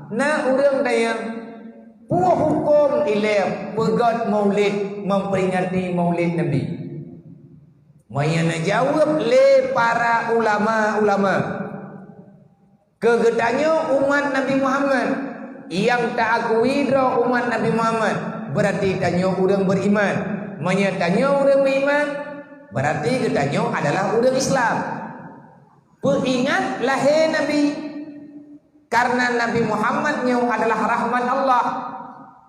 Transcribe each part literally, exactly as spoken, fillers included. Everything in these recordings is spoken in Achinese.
Na ureuëng tanyong, peue hukôm ilée peugét Maulid, memperingati Maulid Nabi? Meunyoe neujaweueb lé para ulama-ulama, keu geutanyoe umat Nabi Muhammad, nyang taakui droe umat Nabi Muhammad, berarti tanyoe ureuëng beriman. Meunyoe tanyoe ureuëng beriman, berarti geutanyoe adalah ureuëng Islam. Peuingat lahé Nabi, karena Nabi Muhammad nyoe adalah rahmat Allah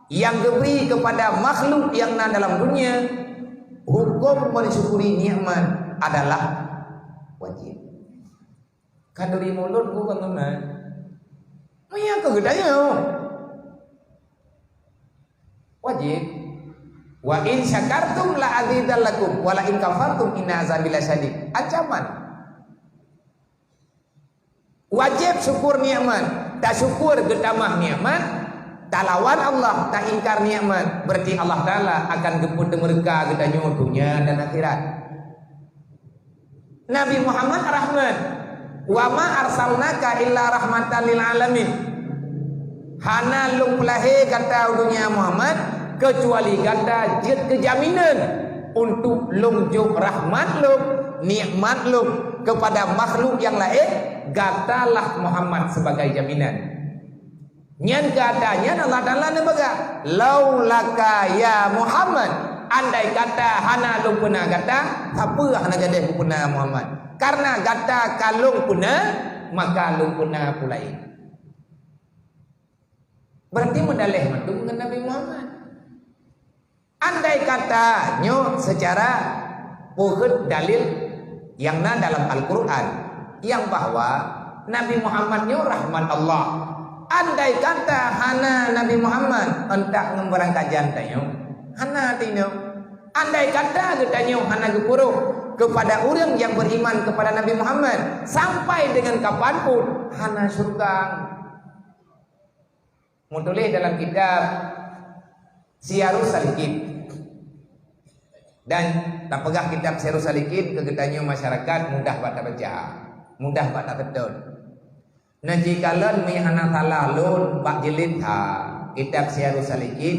nyang geubri kepada makhluk nyang na dalam dunia, hukôm mensyukuri nikmat adalah wajib. Khanduri mulod bukan sunat. Meunyoe keu geutanyoe wajib. "Wa in syakartum la azidannakum, wa la in kafartum inna azabi lasyadid." Ancaman. Wajéb syukur nikmat, tasyukur geutamah nikmat, talawan Allah, taingkar nikmat, berarti Allah Taala akan geupeuteumeuruka geutanyoe donya dan akhirat. Nabi Muhammad rahmat, "Wa ma arsalnaka illa rahmatan lil alamin." Hana lôn peulahé gata u donya Muhammad, keucuali gata jeuet keu jaminan untuk lôn jok rahmat lôn, nikmat lôn keupada makhluk nyang laén, gatalah Muhammad sibagai jaminan. Nyan gata nyan Allah Taala neupeugah, "Laulaka ya Muhammad, andai kata hana lôn peuna gata, sapeue hana jadi peuna Muhammad. Karena gata ka lôn peuna, maka lôn peuna peue laén." Berarti meudaleh mandum ngon Nabi Muhammad. Andai kata nyoe seucara peuheuet dalil nyang na dalam Al-Qur'an, nyang bahwa Nabi Muhammad nyoe rahmat Allah. Andai kata hana Nabi Muhammad, euntak ngon beurangkajan tanyoe, hana tanyoe. Andai kata geutanyoe hana geupeurôh keupada ureuëng nyang beriman keupada Nabi Muhammad, sampai deungon kapan pun hana syurga. Meutuléh dalam kitab Siyarus Salikin. Dan tapeugah kitab Siyarus Salikin keu geutanyoe masyarakat mudah bak tabaca, mudah bak taseutôt. Nah, jikalon meuhana salah lôn bak jilid ha, kitab Siyarus Salikin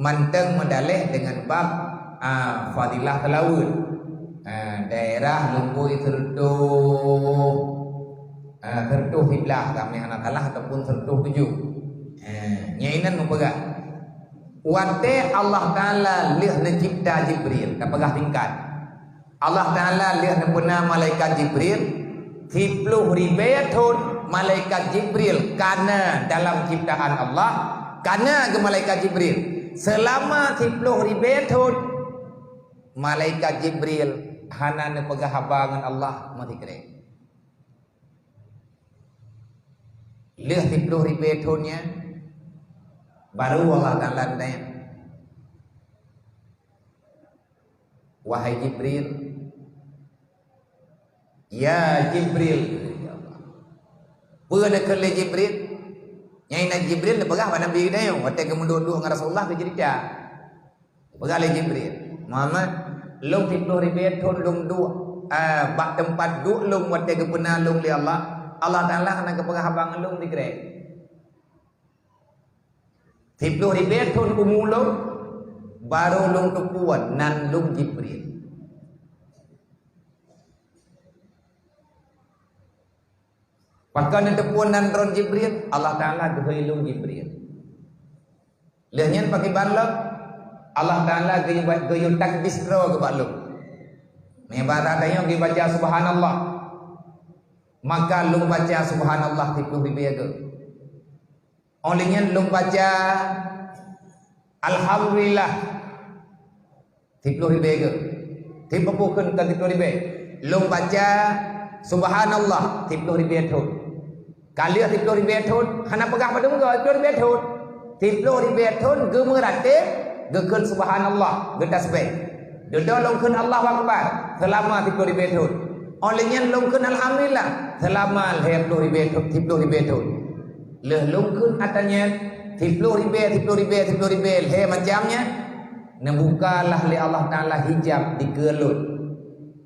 mantong meudaleh deungon bab, a, fadilah seulaweuet. A, daerah lumbôi seureutoh, a, seureutoh siblaih, ka meuhana salah, ataupun seureutoh tujoh. A, nyan inan meupeugah, watée Allah Taala lheueh neucebta Jibril, tapeugah singkat. Allah Taala lheueh neupeuna malaikat Jibril, siploh ribée thon malaikat Jibril ka na dalam cebtaan Allah, ka na geumalaikat Jibril. Seulama siploh ribée thon, malaikat Jibril hana neupeugah haba ngon Allah meusikrek. Lheueh siploh ribée thon nyan, baru Allah Taala tanyong, "Wahai Jibril, ya Jibril." Peue neukheun lé Jibril? Nyan inan Jibril neupeugah bak Nabi geutanyoe, watée geumeuduek-duek ngon Rasulullah geuceurita. Peugah lé Jibril, "Muhammad, lôn siploh ribée thon lôn duek, a, bak teumpat duek lôn watée geupeuna lôn lé Allah. Allah Taala hana geupeugah haba ngon lôn sikrek. Siploh ribée thon umu lôn, baru lôn teupeue nan lôn Jibril." Pakon neuteupeue nan droen Jibril? Allah Taala geuhôi lôn Jibril. Lheueh nyan pakriban lom, Allah Taala geuyue, geuyue takdis droe keu bak lôn. Meuibarat tanyoe geubaca subhanallah, maka lôn baca subhanallah siploh ribée geu. Óh lheueh nyan lôn baca alhamdulillah siploh ribée geu. Tiep peue kheun ka siploh ribée? Lôn baca subhanallah siploh ribée thon. Ka lheueh siploh ribée thon, hana peugah padum goe siploh ribée thon. Siploh ribée thon geumeuratéb, geukheun subhanallah, geutasbih. Dudoe lôn kheun Allahu Akbar seulama siploh ribée thon. Óh lheueh nyan lôn kheun alhamdulillah seulama lhée ploh ribée thon, siploh ribée thon. Lheueh lôn kheun ata nyan, siploh ribée, siploh ribée, siploh ribée, lhée macam nyan, neubukalah lé Allah Taala hijab dikeue lôn.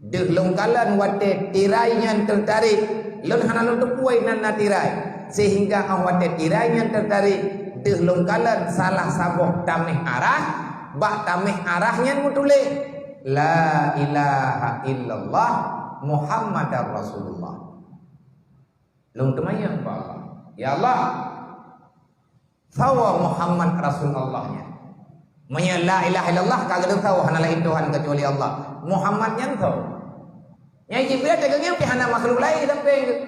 Deuh lôn kalon watée tirai nyan teutarek, lôn hana lôn teupeue nan na tirai. Sehingga 'oh watèe tirai nyan teutarek, deuh lôn kalon salah saboh taméh arah, bak taméh arah nyan meutuléh, "La ilaha illallah Muhammadar Rasulullah." Lôn teumanyong bak Allah, "Ya Allah, soe Muhammad Rasulullah nyan?" Meunyoe la ilaha illallah ka geuteupeue hana laén Tuhan keucuali Allah, Muhammad nyan soe? Nyan Jibril teukeungieng pih hana makhluk laén sampéng geuh.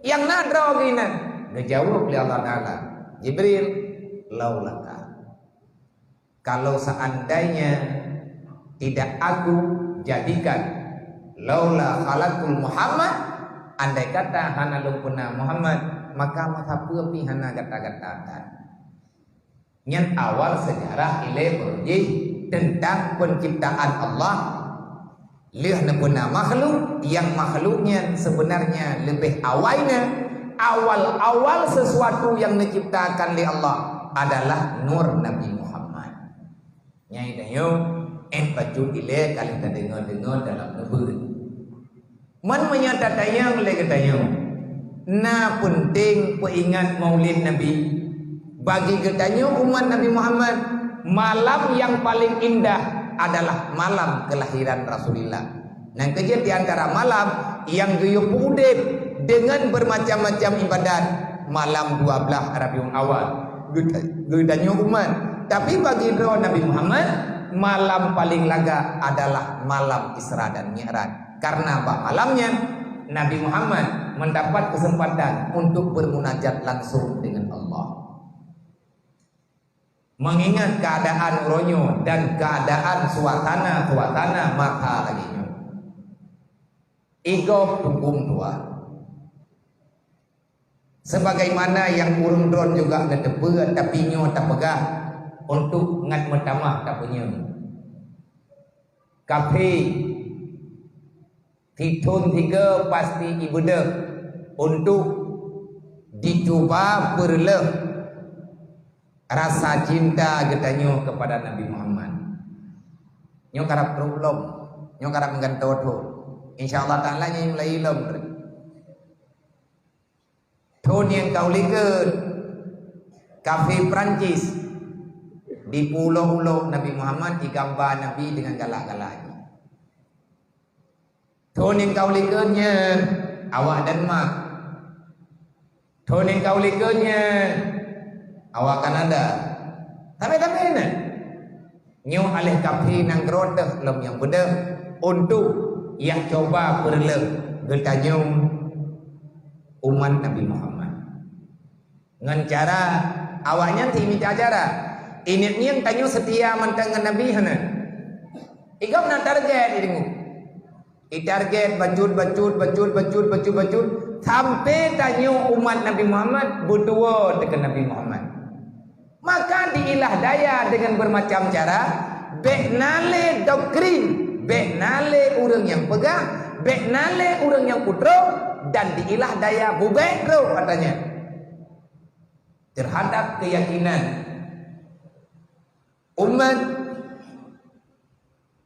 Nyang na droe geuh inan. Geujaweueb lé Allah Taala, "Jibril, laulaka." Kalau seandainya tidak aku jadikan laula khalaqtul Muhammad, andai kata hana lôn peuna Muhammad, maka masa peue pih hana gata-gata that. Nyan awal sejarah ilée beurujih tentang penciptaan Allah. Lheueh neupeuna makhluk, nyang makhluk nyan sebenarnya leubeh awai na. Awal-awal sesuatu nyang neuciptakan lé Allah adalah nur Nabi Muhammad. Nyang tanyoe, eh, bacut ilée ka lheueh tadeungoe-deungoe dalam neubeuet. Man meunyoe tatanyong lé geutanyoe, na peunteng peuingat Maulid Nabi. Bagi geutanyoe umat Nabi Muhammad, malam nyang paleng indah adalah malam kelahiran Rasulullah. Nyang keujeuet di antara malam nyang geuyue peuudeb deungon beumacam-macam ibadat, malam dua blaih Rabiul Awal. Geuta-, geutanyoe umat. Tapi bagi droe Nabi Muhammad, malam paleng lagak adalah malam Isra dan Mi'raj. Karena bak malam nyan, Nabi Muhammad mendapat kesempatan untuk bermunajat langsung dengan Allah. Mengingat keadaan uroe nyoe dan keadaan suasana-suasana masa lagée nyoe. Igob huköm tuha. Sebagaimana nyang ureuëng droen juga neuteupeue, tapi nyoe tapeugah untuk ngat meutamah tapeunyoe. Kafé sithon sigoe pasti ibeudôh untuk dicuba peureuleueh rasa cinta geutanyoe kepada Nabi Muhammad. Nyoe karab trok lom, nyoe karab meugantoe thon. Insya Allah Taala nyoe mulai lom. Thon nyang ka u likot, kafé Perancis, di pulo-ulo Nabi Muhammad, digamba Nabi dengan galak-galak. Thon nyang ka u likot nyan, awak Denmark. Thon nyang ka u likot nyan, awak Kanada. Sampai-sampai na. Nyoe aléh kafé nanggroe teuh lom nyang beudôh untuk jak cuba peureuleueh geutanyoe umat Nabi Muhammad. Ngon cara awaknyan ti mita cara. Ingat ngieng tanyoe seutia mantong ngon Nabi hana. Igob na target ideungoe. Itarget bacut, bacut, bacut, bacut, bacut, bacut, sampai tanyoe umat Nabi Muhammad beutuwoe teuka Nabi Muhammad. Maka diilah daya dengan bermacam cara, bék na lé doktrin, bék na lé ureuëng nyang peugah, bék na lé ureuëng nyang putroe, dan diilah daya bubek droe katanya terhadap keyakinan umat.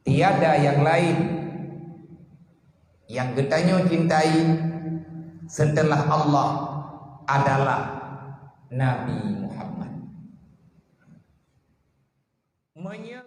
Tiada yang lain yang geutanyoe cintai setelah Allah adalah Nabi Muhammad. Meunyoe